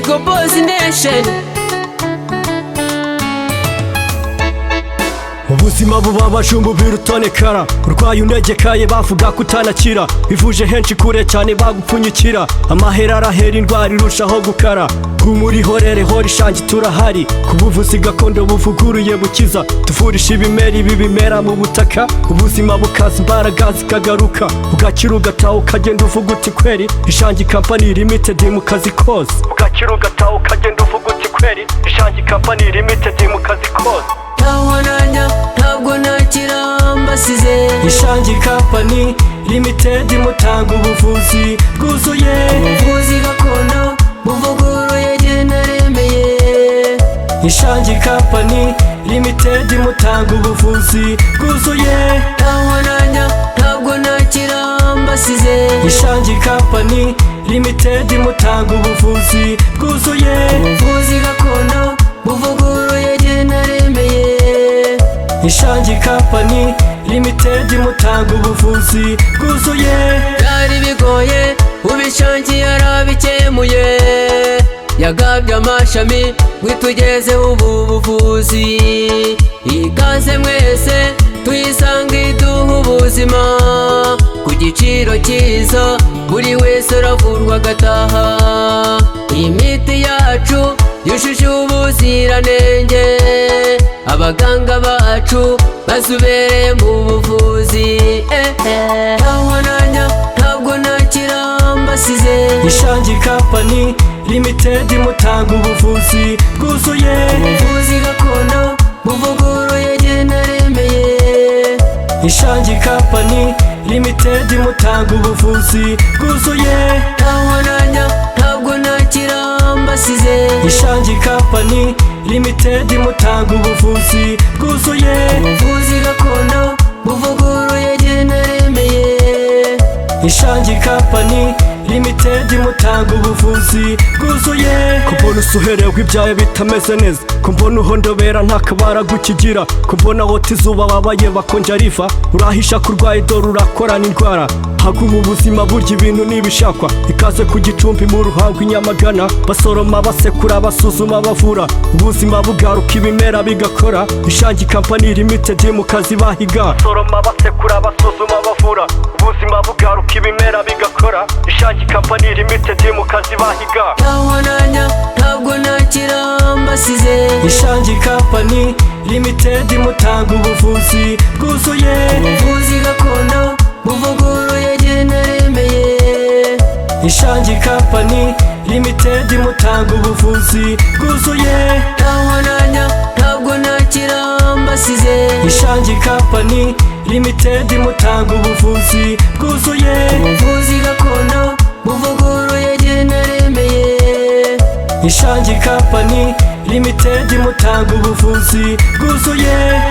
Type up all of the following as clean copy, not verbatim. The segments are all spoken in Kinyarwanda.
Mikobozi Nation. Ubuzima bubabaje umubiri utonekara, urwaye unegekaye bavuga ko utanakira, bivuje henshi kure cyane bagupfunyikira, amahera arahera indwara irushaho gukara. Humura ihorere hora ishangi turahari, ku buvuzi gakondo buvuguruye bukiza, tuvurisha ibimera ibi bimera mu butaka, ubuzima bukaza imbaraga zikagaruka, ugakira ugataha ukagenda uvuga uti kweri, Ishangi Company Limited mu kazi kose. Ugakira ugataha ukagenda uvuga uti kweri, Ishangi Company Limited mu kazi kose. Ntaho najya ntabwo nakira mbasize. Ishangi Company Limited mutanga ubuvuzi bwuzuye. Ubuvuzi gakondo buvuguruye jye naremeye. Ishangi Company Limited mutanga ubuvuzi bwuzuye. Ntaho najya ntabwo nakira mbasize. Ishangi Company Limited mutanga ubuvuzi bwuzuye. Ubuvuzi gakondo buvuguruye jye naremeye. Ishangi Company Limited mutanga ubuvuzi bwuzuye. Byari bigoye ubishangi yarabikemuye, yagabye amashami ngo itugezeho ubu buvuzi. Ikaze mwese tuyisanga iduha ubuzima ku giciro cyiza, buri wese aravurwa agataha. Iyi miti yacu yujuje ubuziranenge, abaganga bacu bazobereye mu buvuzi. Ntaho najya ntabwo nakira mbasize. Ishangi Company Limited mutanga ubuvuzi bwuzuye. Ubuvuzi gakondo buvuguruye jye naremeye. Ishangi Company Limited mutanga ubuvuzi bwuzuye. Ntaho najya ntabwo nakira mbasize. Ishangi Company Limited mutanga ubuvuzi bwuzuye. Ubuvuzi gakondo buvuguruye jye naremeye. Ishangi Company Limited mutanga ubuvuzi bwuzuye. Kubona usuherewe ibyawe bitameze neza, kumbona uhondobera nta kabara gukigira, kumbona wota izuba wabaye bakonja riva, urahisha kurwaye dore urakorana indwara. Haguma ubuzima burya ibintu ntibishakwa. Ikaze ku Gicumbi mu Ruhango i Nyamagana, basoroma basekura basuzuma bavura, ubuzima bugaruka ibimera bigakora. Ishangi Company Limited mu kazi bahiga, soroma basekura basuzuma bavura, ubuzima bugaruka ibimera bigakora. Ishangi Company Limited mu kazi bahiga. Ntaho najya ntabwo nakira mbasize. Ishangi Company Limited mutanga ubuvuzi bwuzuye. Ubuvuzi gakondo buvuguruye jye naremeye. Ishangi Company Limited mutanga ubuvuzi bwuzuye. Ntaho najya ntabwo nakira mbasize. Ishangi Company Limited mutanga ubuvuzi bwuzuye. Ubuvuzi gakondo buvuguruye jye naremeye. Ishangi Company Limited mutanga ubuvuzi bwuzuye.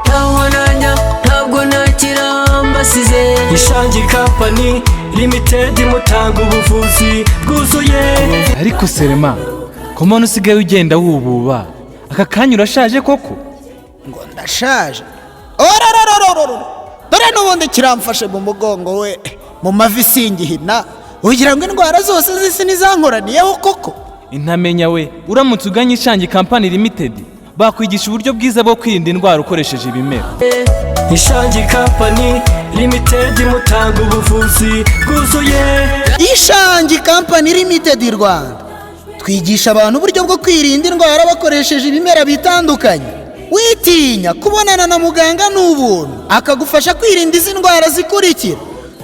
Ntaho najya ntabwo nakira mbasize. Ishangi Company Limited mutanga ubuvuzi bwuzuye. Ariko Serema, ko mbona usigaye ugenda wububa, aka kanya urashaje koko? Ngo ndashaje? Ororororororo, dore n'ubundi kiramfashe mu mugongo we, mu mavi singihina, ugira ngo indwara zose z'isi nizankoraniyeho koko. Intamenya we, uramutse uganye Ishangi Company Limited bakwigisha uburyo bwiza bwo kwirinda indwara ukoresheje ibimera. Ishangi Company Limited mutanga ubuvuzi bwuzuye. Ishangi Company Limited Rwanda twigisha abantu uburyo bwo kwirinda indwara bakoresheje ibimera bitandukanye. Witinya, kubonana na muganga ni ubuntu, akagufasha kwirinda izi ndwara zikurikira: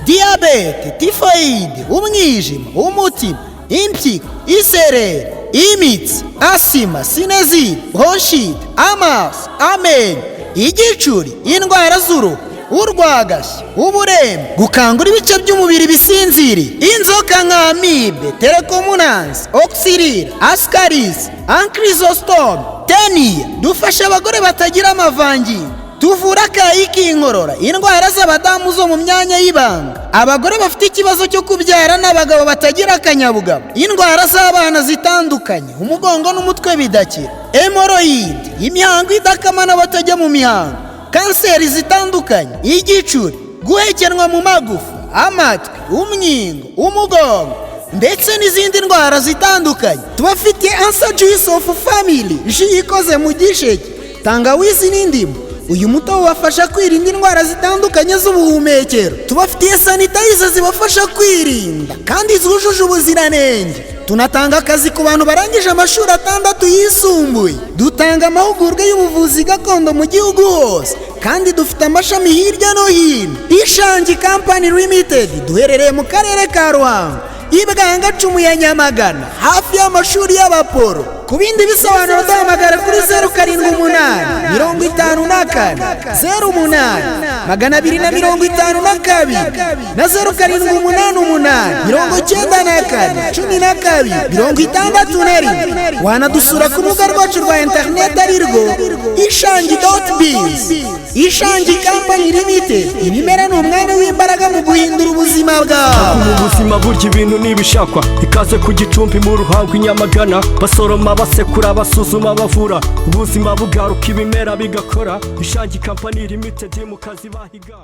diyabete, tifoyide, umwijima, umutima, impyiko, isereri. Imitsi, asima, sinezite, bronchite, amaso, amenyo, igicuri, indwara z'uruhu, urwagashya, uburemba, gukangura ibice by'umubiri bisinziriye, inzoka nka amibe, trichomonas, oxyuris, ascaris, ancylostome, tenia. Dufasha abagore batagira amavangingo, tuvura akayi k'inkorora, indwara z'abadamu zo mu myanya y'ibanga, abagore bafite ikibazo cyo kubyara n'abagabo batagira akanyabugabo, indwara z'abana zitandukanye, umugongo n'umutwe bidakira, hémorroïdes, imihango idakama n'abatajya mu mihango, kanseri zitandukanye, igicuri, guhekenwa mu magufa, amatwi, umwingo, umugongo ndetse n'izindi ndwara zitandukanye. Tubafitiye Ansa Juice of Family, jus ikoze mu gisheke, tangawizi n'indimu. Uyu mutobe ubafasha kwirinda indwara zitandukanye z'ubuhumekero. Tubafitiye sanitizer zibafasha kwirinda kandi zujuje ubuziranenge. Tunatanga akazi ku bantu barangije amashuri atandatu yisumbuye. Dutanga amahugurwa y'ubuvuzi gakondo mu gihugu hose kandi dufite amashami hirya no hino. Ishangi Company Limited, duherereye mu karere ka Ruhango, Ibwangacumu ya Nyamagana, hafi y'amashuri y'Abaporo. Ku bindi bisobanuro duhamagara kuri 0785408252 na 0788941261. Wanadusura ku rubuga rwacu rwa interineti, ari rwo ishangi.biz. Ishangi Company Limited, ibimera ni umwanya w'imbaraga mu guhindura ubuzima bwawe. Mu buzima burya ibintu ntibishakwa. Ikaze ku Gicumbi, mu Ruhango, i Nyamagana. Basoroma, basekura, basuzuma, bavura, ubuzima bugaruka, ibimera bigakora. Ishangi Company Limited mu kazi bahiga.